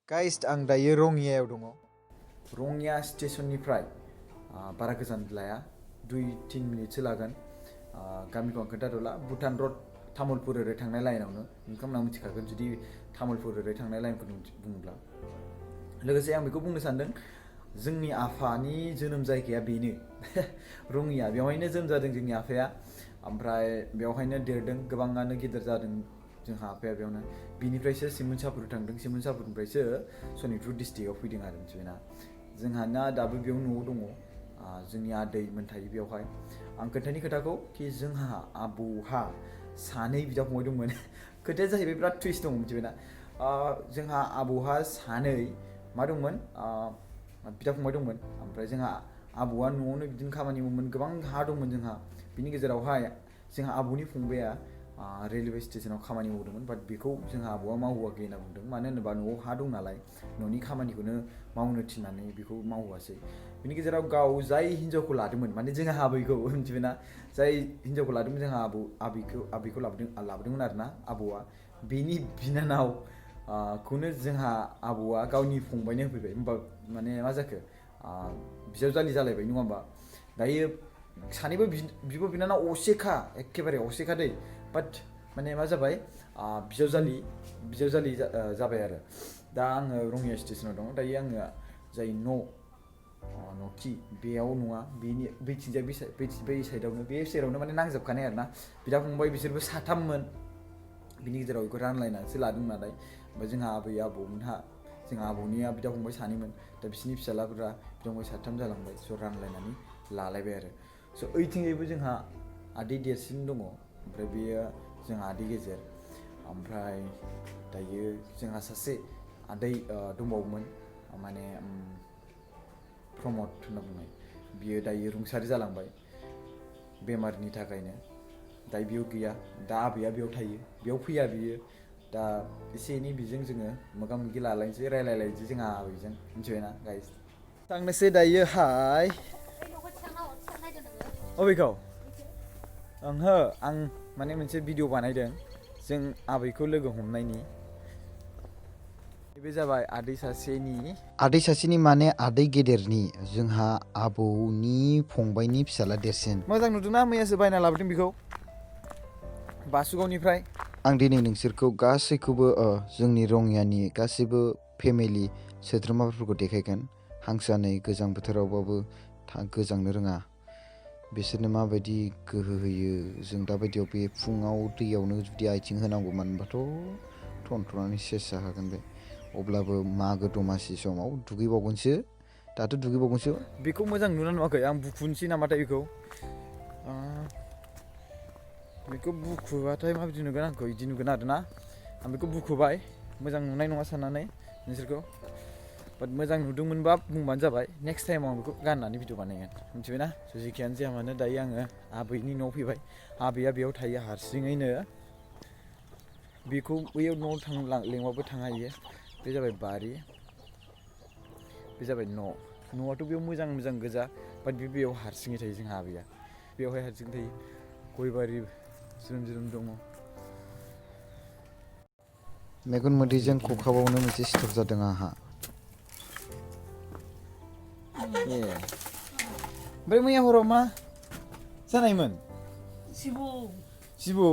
Guys आं दायो रङियायाव दङ। रङिया स्टेशननिफ्राय बारा गोजान लाया 2-3 मिनिटसो लागोन। गामिखौ आं खोन्थाथ'ला भुटान रड तामुलपुर ओरै थांनाय लाइनावनो नोंथांमोना मिथिखागोन जुदि तामुलपुर ओरै थांनाय लाइनखौ बुङोब्ला। लोगोसे आं बेखौ बुंनो सानदों जोंनि आफानि जोनोम जायगाया बेनो रङिया, बेवहायनो जोनोम जादों जोंनि आफाया, ओमफ्राय बेवहायनो देरदों, गोबाङानो गेदेर जादों जोंहा आफाया बेयावनो। बिनिफ्रायसो सिमोनसापुर थांदों, सिमोनसापुरनिफ्रायसो सनितपुर डिस्ट्रिक्टआव फैदों आरो मिथिबायना। जोंहाना दाबो बेयाव न'आव दङ, जोंनि आदैमोन थायो बेवहाय। आं खोन्थानि खोथाखौ कि जोंहा आबौहा सानै बिदा फंबाय दंमोन खोथाया जाहैबाय बिराद टुइस्ट दं मिथिबायना। जोंहा आबौहा सानै मा दंमोन बिदा फंबाय दंमोन, ओमफ्राय जोंहा आबौआ न'आवनो बिदिनो खामानि मावोमोन, गोबां हा दंमोन जोंहा। बिनि गेजेरावहाय जोंहा आबौनि फंबाया रेलवे स्टेशनाव खामानि मावदोंमोन, बाट बेखौ जोंहा आबौआ मावहोआखै होनना बुंदों। मानो होनोबा न'आव हा दं नालाय, न'नि खामानिखौनो मावनो थिननानै बेखौ मावहोआसै। बिनि गेजेराव गाव जाय हिन्जावखौ लादोंमोन, माने जोंहा आबैखौ मिथिबायना, जाय हिन्जावखौ लादोंमोन जोंहा आबैखौ लाबोदोंमोन आरोना आबौआ, बेनि बिनानाव खौनो जोंहा आबौआ गावनि फंबायनो होफैबाय। होमबा माने मा जाखो, बिजावजालि जालायबाय नङा होमबा। दायो सानैबो बिब' बिनानाव असेखा, एखेबारे असेखा दै, बाट माने मा जाबाय बिजावजालि जाबाय आरो। दा आङो रङिया स्टेशनाव दङ, दायो आङो जाय न'खि बेयाव नङा, बेनि बैथिंजाय बै साइडआवनो, बे सेरावनो माने नांजाबखानाय आरोना। बिदा फंबाय बिसोरबो साथाममोन, बिनि गेजेराव बेखौ रानलायनानैसो लादों नालाय। ओमफ्राय जोंहा आबै आबौमोनहा, जोंहा आबौनिया बिदा फंबाय सानैमोन, दा बिसोरनि फिसालाफोरा बिदा फंबाय साथाम जालांबाय, स' रानलायनानै लालायबाय आरो। स' ओइथिंजायबो जोंहा आदै देरसिन दङ, ओमफ्राय बेयो जोंहा आदै गेजेर, ओमफ्राय दायो जोंहा सासे आदै दंबावोमोन, माने प्रमद होनना बुंनाय, बियो दायो रुंसारि जालांबाय बेमारनि थाखायनो। दायो बेयाव गैया, दा आबैया बेयाव थायो, बेयाव फैया बियो। दा एसे एनै बेजों जोङो मोगा मोगि लालायनोसै, रायलायलायनोसै जोंहा आबैजों, मिथिबायना गाइस। थांनोसै दायोहाय अबेखौ ओंहो, आं माने मोनसे भिडिअ बानायदों जों आबैखौ लोगो हमनायनि। बे जाबाय आदै सासेनि माने आदै गेदेरनि, जोंहा आबौनि फंबायनि फिसाला देरसिन। मोजां नुदोंना, मैयासो बायना लाबोदों बेखौ बासुगावनिफ्राय। आं दिनै नोंसोरखौ गासैखौबो जोंनि रङियानि गासैबो फेमिलि सोद्रोमाफोरखौ देखायगोन। हांसोआ नै गोजां बोथोरावबाबो गोजांनो रोङा, बिसोरनो माबायदि गोहो होयो। जों दाबायदियाव बे फुङाव दैयावनो जुदि आथिं होनांगौमोनबाथ' थनथ्र'नानै सेस जाखागोन बे। अब्लाबो मागो दमासि समाव दुगैबावगोनसो, दाथ' दुगैबावगोनसो। बेखौ मोजां नुना नुवाखै, आं बुखुनोसै नामाथाय बेखौ बुखुबाथाय माबायदि नुगोन, आंखौ बिदि नुगोन आरोना। आं बेखौ बुखुबाय, मोजां नुनाय नङा साननानै नोंसोरखौ, बाट मोजां नुदोंमोनबा बुंबानो जाबाय। नेक्स्ट टाइमाव आं बेखौ गाननानै भिडिअ बानायगोन, मिथिबायना। जेखियानो जाया मानो दायो आङो आबैनि न'आव फैबाय, आबैया बेयाव थायो हारसिङैनो। बेखौ बैयाव न'आव लेंबाबो थाङा इयो। बे जाबाय बारि, बे जाबाय न'आथ' बेयाव मोजां मोजां गोजा, बाट बेयाव हारसिङै थायो जोंहा आबैया, बेयावहाय हारसिङै थायो। गय बारि ज्रोम ज्रोम दङ। मेगन मोदैजों खखाबावनो मोनसे सिथर जादों आंहा। ओमफ्राय मैया हराव मा जानायमोन? जिबौ?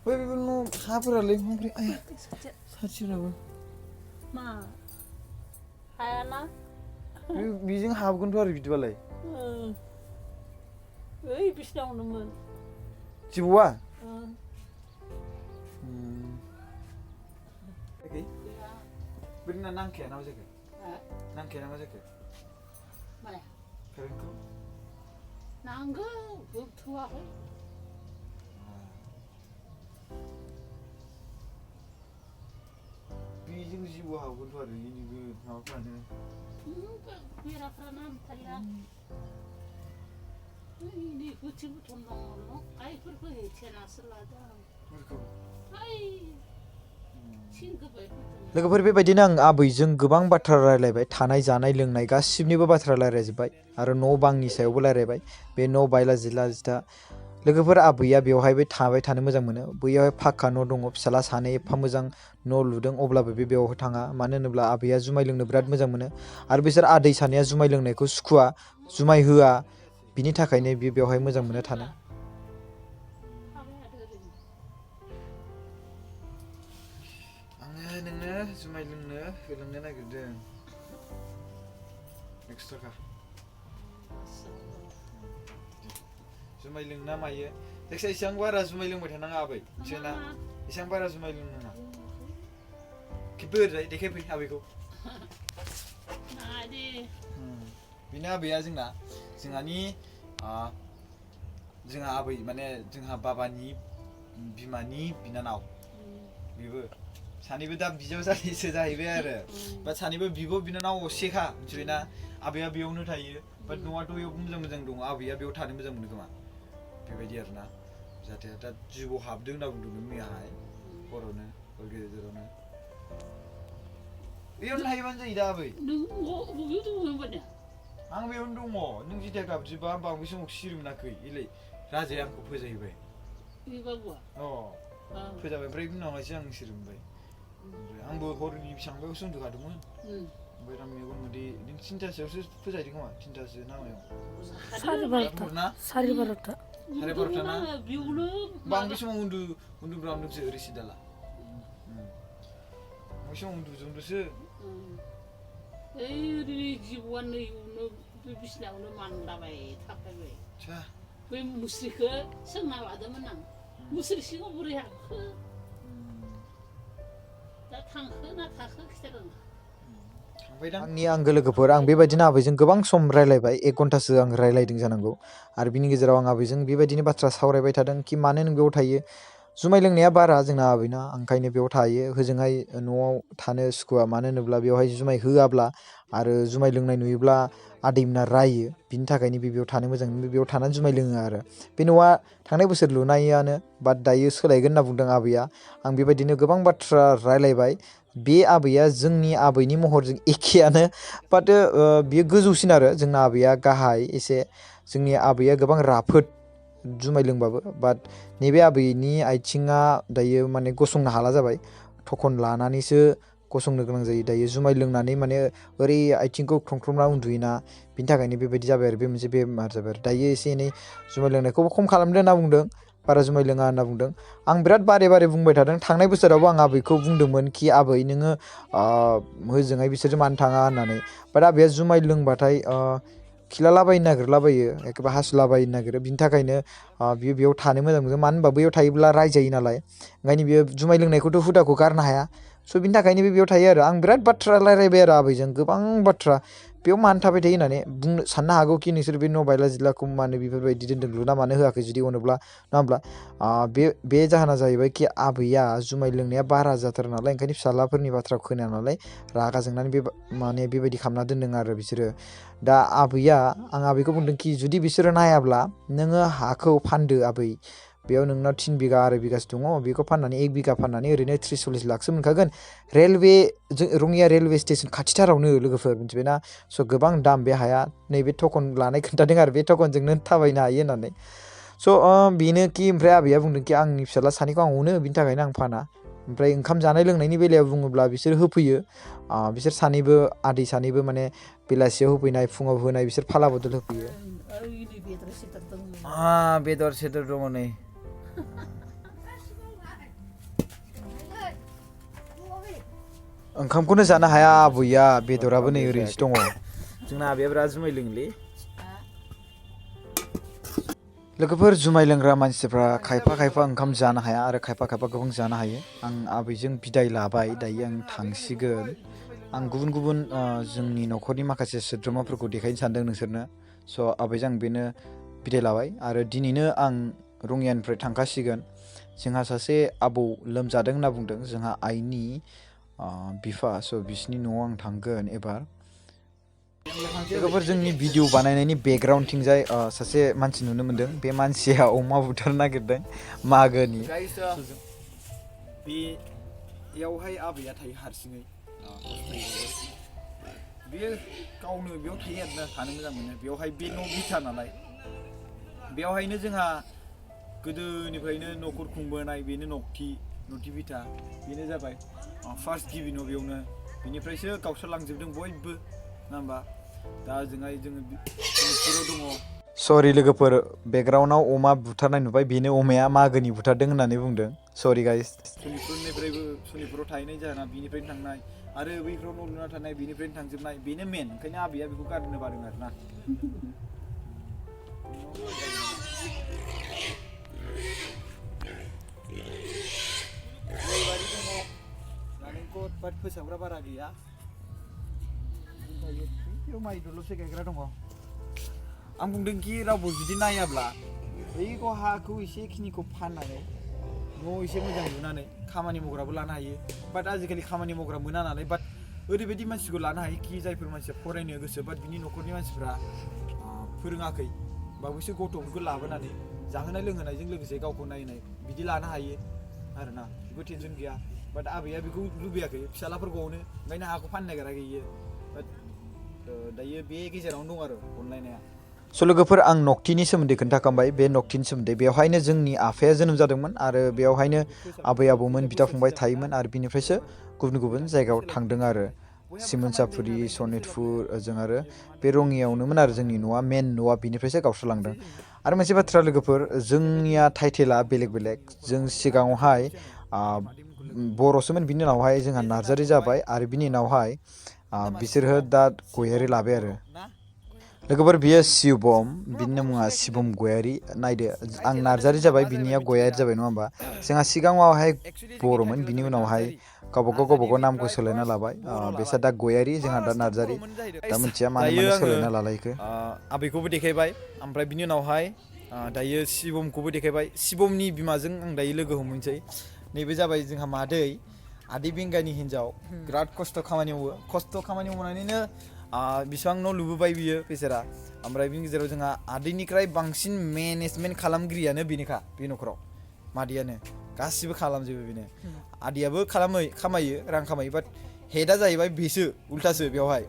बै न' हाफोरालाय माबोरै आया साथिफोराबो मा हायाना बेजों हाबगोनथ' आरो बिदिबालाय। ओइ बिसिनावनोमोन जिबौआ? बेना नांखाया ना मा जाखो? नांखाया ना मा जाखो? माया? कारेन्टखौ? नांगौ, होथ'वाखै। बेजों जिबौ हाबगोनथ' आरो नैबे माबाफ्रानो। बेराफ्रानो नांथाया। नै गोथि बुथन दङ न', गायफोरखौ हेथेनासो लादों आं। लोगोफोर, बेबायदिनो आं आबैजों गोबां बाथ्रा रायलायबाय, थानाय जानाय लोंनाय गासिबनिबो बाथ्रा रायलायजोब्बाय, आरो न' बांनि सायावबो रायलायबाय। बे न' बायला जिला जिथा लोगोफोर आबैया बेवहायबो थाबाय थानो मोजां मोनो। बैयावहाय फाक्का न' दङ, फिसाला सानै एफा मोजां न' लुदों, अब्लाबो बे बेवहाय थाङा। मानो होनोब्ला आबैया जुमाय लोंनो बिराद मोजां मोनो आरो बिसोर आदै सानैया जुमाय लोंनायखौ सुखुवा, जुमाय होआ, बिनि थाखायनो बे बेवहाय मोजां मोनो थानो। आङो नोंनो जुमाय लोंनो होलांनो नागिरदों 1 थाखा। जुमाय लोंना मायो जायखिया एसेबां बारा जुमाय लोंबाय थानाङा आबै मिथिबायना, एसेबां बारा जुमाय लोंनाङा। खेबबो ओरैजाय देखायफै आबैखौ। बेनो आबैया जोंहा आबै माने जोंहा बाबानि बिमानि बिनानाव, बेबो सानैबो दा बिजावजालिसो जाहैबाय आरो, बाट सानैबो बिब' बिनानाव असेखा मिथिबायना। आबैया बेयावनो थायो, बाट न'आथ' बेयाव मोजां मोजां दङ, आबैया बेयाव थानो मोजां मोनो खोमा, बेबायदि आरोना। जाहाथे दा जिबौ हाबदों होनना बुंदोंमोन मैयाहाय हरावनो, हर गेजेरावनो। बेयावनो थायोबानो जायो दा आबै। आं बेयावनो दङ, नों जिथिया गाबज्रिबा होमबा आं बै समाव सिरि मोनाखै, इलाय राजाया आंखौ फोजाहैबाय। फोजाबाय, ओमफ्राय उनावहायसो आं सिरि मोनबाय। ओमफ्राय आंबो हरनि बेसेबांबायावसो उन्दुखादोंमोन, ओमफ्राय दा मेगन मोदै नों 3थासोआवसो फोजाहैदों खोमा, 3थासो ना मायाव? 12:30 ना? होमबा आं बे समाव उन्दुग्रामदोंसो ओरै सिदाला। बै समाव उन्दुजोबदोंसो। जिबौआ नैयावनो बे बिसिनायावनो मानलाबाय थाफैबाय। बै मुस्रिखौ सोंना लादोंमोन आं, मुस्रि सिङाव बोरै हाबखो, दा थांखो ना थाखो खिथादों। आंनि आंगो लोगोफोर, आं बेबायदिनो आबैजों गोबां सम रायलायबाय, 1 घन्टासो आं रायलायदों जानांगौ। आरो बिनि गेजेराव आं आबैजों बेबायदिनो बाथ्रा सावरायबाय थादों कि मानो नों बेयाव थायो। जुमाय लोंनाया बारा जोंना आबैना, ओंखायनो बेयाव थायो। होजोंहाय न'आव थानो सुखुवा, मानो होनोब्ला बेवहाय जुमाय होआब्ला आरो जुमाय लोंनाय नुयोब्ला आदैमोना रायो, बिनि थाखायनो बे बेयाव थानो मोजां मोनो, बेयाव थानानै जुमाय लोङो आरो। बे न'आ थांनाय बोसोर लुनायानो, बाट दायो सोलायगोन होनना बुंदों आबैया। आं बेबायदिनो गोबां बाथ्रा रायलायबाय। बे आबैया जोंनि आबैनि महरजों एखेयानो, बाट बियो गोजौसिन आरो, जोंना आबैया गाहाय एसे। जोंनि आबैया गोबां राफोद जुमाय लोंबाबो, बाट नैबे आबैनि आथिङा दायो माने गसंनो हाला जाबाय, थखन लानानैसो गसंनो गोनां जायो दायो। जुमाय लोंनानै माने ओरै आथिंखौ ख्रंख्रमना उन्दुयोना, बिनि थाखायनो बेबायदि जाबाय आरो, बे मोनसे बेमार जाबाय आरो। दायो एसे एनै जुमाय लोंनायखौबो खम खालामदो होनना बुंदों, बारा जुमाय लोङा होनना बुंदों। आं बिराद बारे बारे बुंबाय थादों। थांनाय बोसोरावबो आं आबैखौ बुंदोंमोन कि आबै नोङो होजोंहाय बिसोरजों मानो थाङा होननानै, बाट आबैया जुमाय लोंबाथाय खिलालाबायनो नागिरलाबायो, एखनबा हासुलाबायनो नागिरो, बिनि थाखायनो बियो बेयाव थानो मोजां मोनो। मानो होनबा बैयाव थायोब्ला रायजायो नालाय, ओंखायनो बियो जुमाय लोंनायखौथ' हुदाखौ गारनो हाया, स' बिनि थाखायनो बे बेयाव थायो आरो। आं बिराद बाथ्रा रायलायबाय आरो आबैजों, गोबां बाथ्रा। बेयाव मानो थाबाय थायो होननानै साननो हागौ कि नोंसोर बे न' बायला जिलाखौ मानो बेफोरबायदि दोन्दों, लुना मानो होआखै जुदि अनोब्ला, नङा होमब्ला? बे जाहोना जाहैबाय कि आबैया जुमाय लोंनाया बारा जाथारो नालाय, ओंखायनो फिसालाफोरनि बाथ्रा खोनाया नालाय रागा जोंनानै माने बेबायदि खालामना दोनदों आरो बिसोरो। दा आं आबैखौ बुंदों कि जुदि बिसोरो नायाब्ला नोङो हाखौ फानदो आबै, बेयाव नोंनाव 3 बिगा 2 बिगासो दङ, बेखौ फाननानै 1 बिगा फाननानै ओरैनो 30-40 लाखसो मोनखागोन। रङिया रेलवे स्टेसन खाथिथारावनो लोगोफोर, मिथिबायना? स' गोबां दाम बे हाया। नैबे टकन लानाय खोन्थादों आरो, बे टकनजोंनो थाबायनो हायो होननानै। स' बेनो कि ओमफ्राय आबैया बुंदों कि आंनि फिसाला सानैखौ आं अनो, बिनि थाखायनो आं फाना। ओमफ्राय ओंखाम जानाय लोंनायनि बेलायाव बुङोब्ला बिसोर होफैयो, बिसोर सानैबो आदै सानैबो माने बेलासियाव होफैनाय, फुङाव होनाय, बिसोर फाला बदल होफैयो। बेदर सेदर दङ नै। ओंखामखौनो जानो हाया आबैया, बेदराबो नै ओरैसो दङ। जोंना आबैया बिराद जुमाय लोङोलै। लोगोफोर, जुमाय लोंग्रा मानसिफ्रा खायफा खायफा ओंखाम जानो हाया आरो खायफा खायफा गोबां जानो हायो। आं आबैजों बिदाय लाबाय, दायो आं थांसिगोन। आं गुबुन गुबुन जोंनि न'खरनि माखासे सोद्रोमाफोरखौ देखायनो सानदों नोंसोरनो। स' आबैजों आं बेनो बिदाय लाबाय आरो दिनैनो आं रङियानिफ्राय थांखासिगोन। जोंहा सासे आबौ लोमजादों होनना बुंदों, जोंहा आइनि बिफा, स' बिसिनि न'आव आं थांगोन एबार। लोगोफोर, जोंनि भिडिअ बानायनायनि बेकग्राउन्डथिंजाय सासे मानसि नुनो मोन्दों। बे मानसिया अमा बुथारनो नागिरदों मागोनि। बेयावहाय आबैया थायो हारसिङै, बेयो गावनो बेयाव थायो आरोना, थानो मोजां मोनो। बेवहाय बे न' बिथा नालाय, बेवहायनो जोंहा गोदोनिफ्रायनो न'खर खुंबोनाय बेनो न'थि बिथा बेनो जाबाय फार्स्ट गिबि न' बेयावनो बेनिफ्रायसो गावस्रालांजोबदों बयबो नङा होमबा दा जोंहाय जोङो न'खराव दङ सरि लोगोफोर बेकग्राउन्डआव अमा बुथारनाय नुबाय बेनो अमाया मागोनि बुथारदों होननानै बुंदों सरि गाइस सनिपुरनिफ्रायबो सनिपुराव थाहैनाय जाहोना बिनिफ्रायनो थांनाय आरो बैफ्राव न' लुना थानाय बिनिफ्रायनो थांजोबनाय बेनो मेन ओंखायनो आबैया बेखौ गारनो बादों आरो ना नालेंखर बाट फोसाबग्रा बारा गैया बेयाव माइ दलबसे गायग्रा दङ आं बुंदोंखि रावबो जुदि नायाब्ला बैखौ हाखौ एसेखिनिखौ फाननानै न' एसे मोजां लुनानै खामानि मावग्राबो लानो हायो बाट आजिखालि खामानि मावग्रा मोना नालाय बाट ओरैबायदि मानसिखौ लानो हायो कि जायफोर मानसिया फरायनो गोसो बाट बिनि न'खरनि मानसिफ्रा फोरोङाखै बा बैसोर गथ'फोरखौ लाबोनानै जाहोनाय लोंहोनायजों लोगोसे गावखौ नायनाय बिदि लानो हायो आरोना बेखौ टेनसन गैया बाट आबैया बेखौ लुबैयाखै फिसालाफोरखौ अनो ओंखायनो हाखौ फाननो नागिराखै इयो बाट दायो बे गेजेरावनो दं आरो अनलायनाया स' लोगोफोर आं न'कथिनि सोमोन्दै खोन्थाखांबाय बे न'कथिनि सोमोन्दै बेवहायनो जोंनि आफाया जोनोम जादोंमोन आरो बेवहायनो आबै आबौमोन बिदा फंबाय थायोमोन आरो बिनिफ्रायसो गुबुन गुबुन जायगायाव थांदों आरो सिमोनसापुरि सनितपुर ओजों आरो बे रङियावनोमोन आरो जोंनि न'आ मेन न'आ बिनिफ्रायसो गावस्रालांदों आरो मोनसे बाथ्रा लोगोफोर जोंनिया टाइटेला बेलेग बेलेग जों सिगाङावहाय बर'सोमोन बिनि उनावहाय जोंहा नार्जारी जाबाय आरो बिनि उनावहाय बिसोरहो दा गयारि लाबाय आरो लोगोफोर बियो शिबम बिनि मुङा शिबम गयारि नायदो आं नार्जारी जाबाय बिनिया गयारि जाबाय नङा होमबा जोंहा सिगाङावहाय बर'मोन बिनि उनावहाय गावबागाव नामखौ सोलायना लाबाय बेसा दा गयारि जोंहा दा नार्जारी दा मिथिया मानो सोलायना लालायखो आबैखौबो देखायबाय ओमफ्राय बिनि उनावहाय दायो शिबमखौबो देखायबाय शिबमनि बिमाजों आं दायो लोगो हमहैनोसै नैबे जाबाय जोंहा आदै बेंगानि हिन्जाव बिराद खस्थ' खामानि मावनानैनो बेसेबां न' लुबोबाय बियो बेसेरा ओमफ्राय बिनि गेजेराव जोंहा आदैनिफ्राय बांसिन मेनेजमेन्ट खालामगिरियानो बेनोखा बे न'खराव मादैयानो गासिबो खालामजोबो बेनो आदैयाबो खामायो रां खामायो बाट हेडआ जाहैबाय बेसो उल्टासो बेवहाय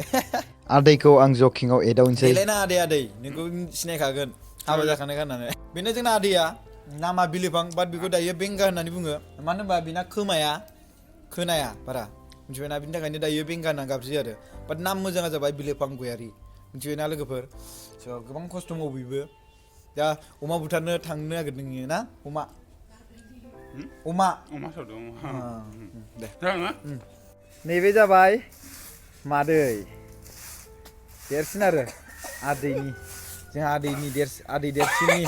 आदैखौ आं जकिंआव एदावनोसै देलायना आदै नोंखौ सिनायखागोन हाबा जाखानाय गारनानै बेनो जोंना आदैया नामा बिलिफां बाट बेखौ दायो बेंगा होननानै बुङो मानो होनबा बेना खोनाया बारा मिथिबायना बिनि थाखायनो दायो बेंगा होनना गाबज्रियो आरो बाट नाम मोजाङा जाबाय बिलिफां गयारि मिथिबायना लोगोफोर स' गोबां खस्थ' मावो बेबो दा अमा बुथारनो थांनो नागिरदों नोङो ना अमा दे नैबे जाबाय मादै देरसिन आरो आदैनि जोंहा आदै देरसिननि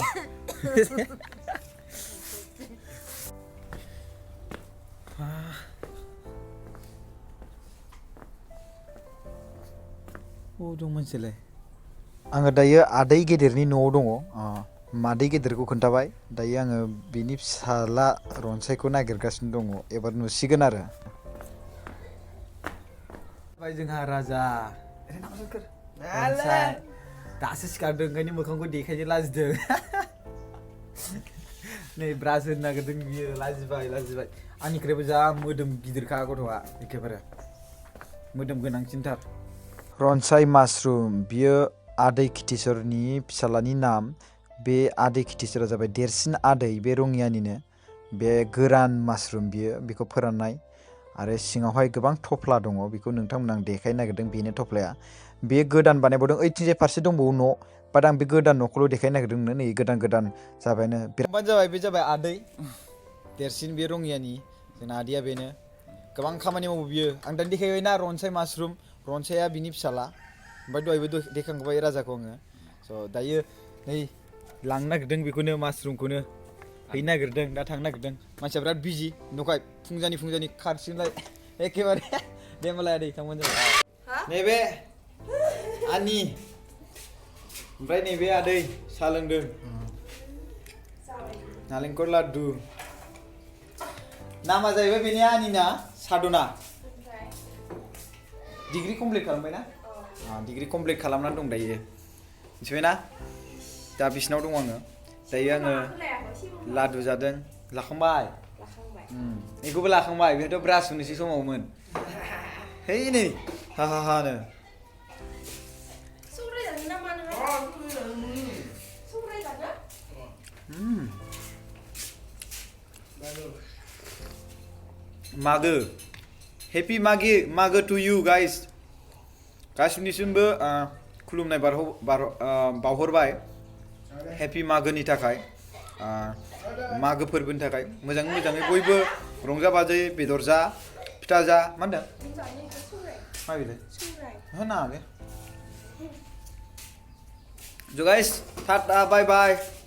दं मोनसेलाय आङो दायो आदै गेदेरनि न'आव दङ मादै गेदेरखौ खोन्थाबाय दायो आङो बिनि फिसाला रनसायखौ नागिरगासिनो दङ एबार नुसिगोन आरो जोंहा राजा दासो सिखारदों ओंखायनो मोखांखौ देखायनो लाजिदों नै ब्रास होनो नागिरदों बियो लाजिबाय आंनिख्रुइबो जा मोदोम गिदिरखा गथ'आ एखेबारे मोदोम गोनांसिनथार रनसाय मासरुम बियो आदै किथिसरनि फिसालानि नाम बे आदै किथिसरा जाबाय देरसिन आदै बे रङियानिनो बे गोरान मासरुम बेखौ फोराननाय आरो सिङावहाय गोबां थफ्ला दङ बेखौ नोंथांमोन आं देखायनो नागिरदों बेनो थफ्लाया बे गोदान बानायबावदों ओइथिंजाय फारसे दंबावो न' बाट आं बे गोदान न'खौल' देखायनो नागिरदोंनो नै गोदान जाबायनो बे जाबाय आदै देरसिन बे रङियानि जोंना आदैया बेनो गोबां खामानि मावो बियो आं दानि देखायबायना रनसाय मासरुम रनसाया बिनि फिसाला ओमफ्राय दहायबो देखांबाय राजाखौ आङो स' दायो नै लांनो नागिरदों बेखौनो मासरुमखौनो हैनो नागिरदों दा थांनो नागिरदों मानसिया बिराद बिजि न'खाय फुंजानि खारसिनलाय एखेबारे दे होमबालाय आदै थांबानो जाबाय नैबे आनि ओमफ्राय नैबे आदै साहा लोंदों नालेंखर लादु नामा जाहैबाय बेनि आनिना सादना डिग्री कमप्लिट खालामबाय ना डिग्री कमप्लिट खालामनानै दं दायो मिथिबायना दा बिसिनाव दं आङो दायो आङो लादु जादों लाखांबाय बेखौबो लाखांबाय बेहाथ' ब्रास होनोसै समावमोन है नै हानो मागो हेपि मागो टु इउ गाइस गासिनिसिमबो खुलुमनाय बावहरबाय हेपि मागोनि थाखाय मागो फोरबोनि थाखाय मोजाङै बयबो रंजा बाजायै बेदर जा फिथा जा मा होनदों मा बेलाय होना बे So guys, tata, bye bye.